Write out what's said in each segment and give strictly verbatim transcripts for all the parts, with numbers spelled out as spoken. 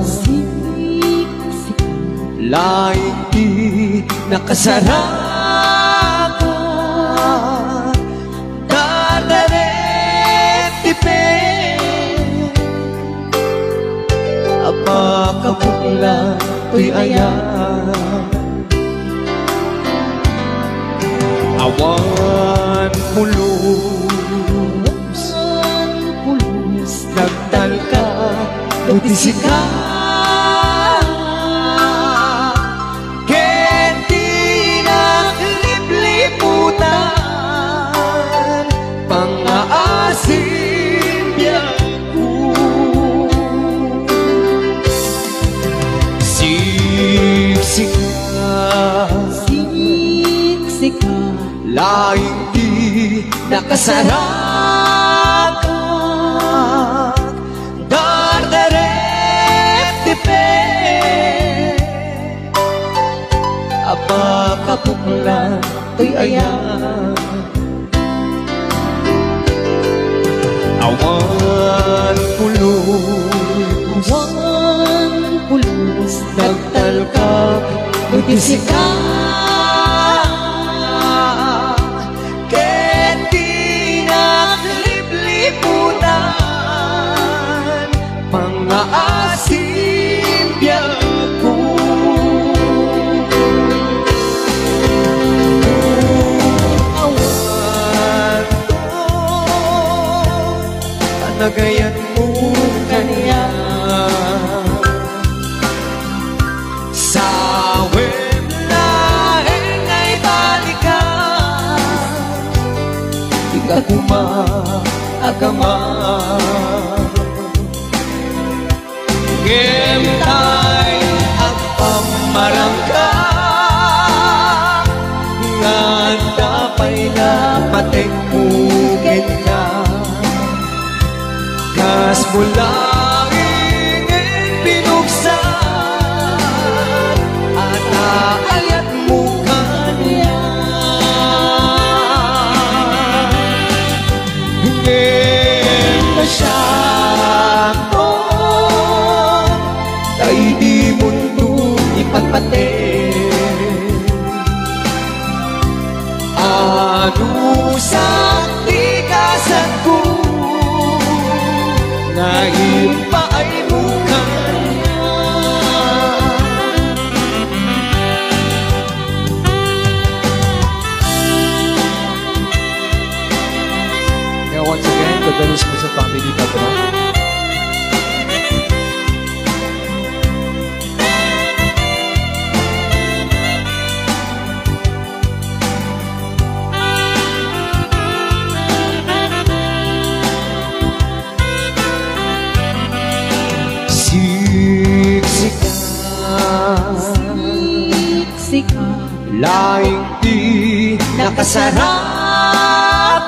Siksika. Laing ti nakasarakan, dardarem ti peng, a pakapuklan toy ayat. Awan pulos, awan pulos, nagtalka no ti sika. Ket ti naklipliputan, pangngaasim biagko. Siksika. Siksika. Laing ti nakasarakan, dardarem ti peng, a pakapuklan toy ayat. Awan pulos, awan pulos, nagtalka no ti sika. Ket ti naklipliputan, pangngaasim biagko. Awan panagayatmo kaniak. Sawen laeng nga ibalikas, dika koma agaman. Ngem tay agpammarangka, nga adda pay la patekko kenka. Kasmo laeng pinuksan, a naayatmo kaniak. Ngem nasiakon, tay dimonto ipatpateg. Adusak ti kasadko nga impaaymo kaniak. Yeah, once again, to the Luz Music Family, Patron. Siksika. Siksika. Laing ti nakasarakan,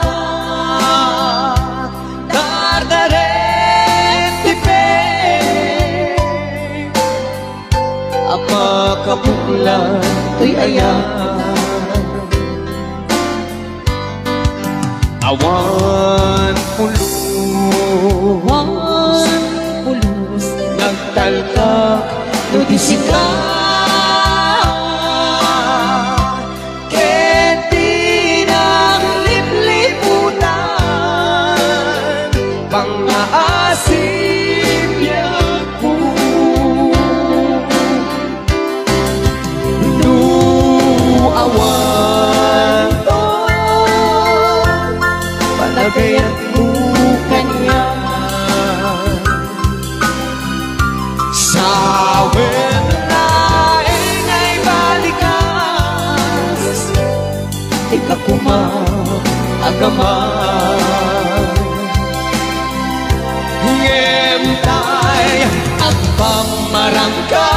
dardarem ti peng, a pakapuklan toy ayat. Awan pulos, awan pulos, nagtalka no ti sika. Ket ti naklipliputan, pangngaasim biagko. No awan to panagayatmo kaniak, sawen laeng nga ibalikas, dika koma agaman. Ngem tay agpammarangka,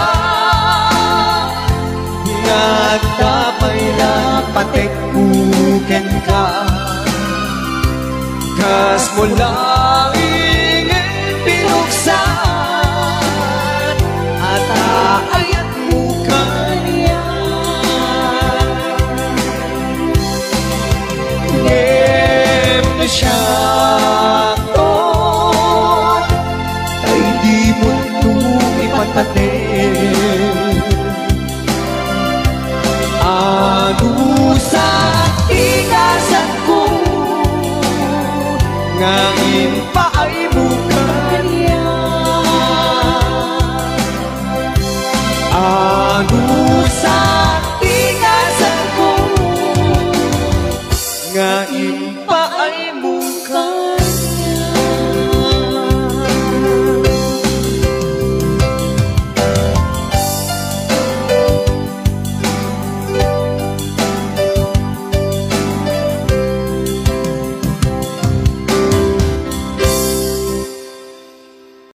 nga adda pay la patekko kenka. Kasmo laeng pinuksan, a naayatmo kaniak. Ngem nasiakon, tay dimonto pati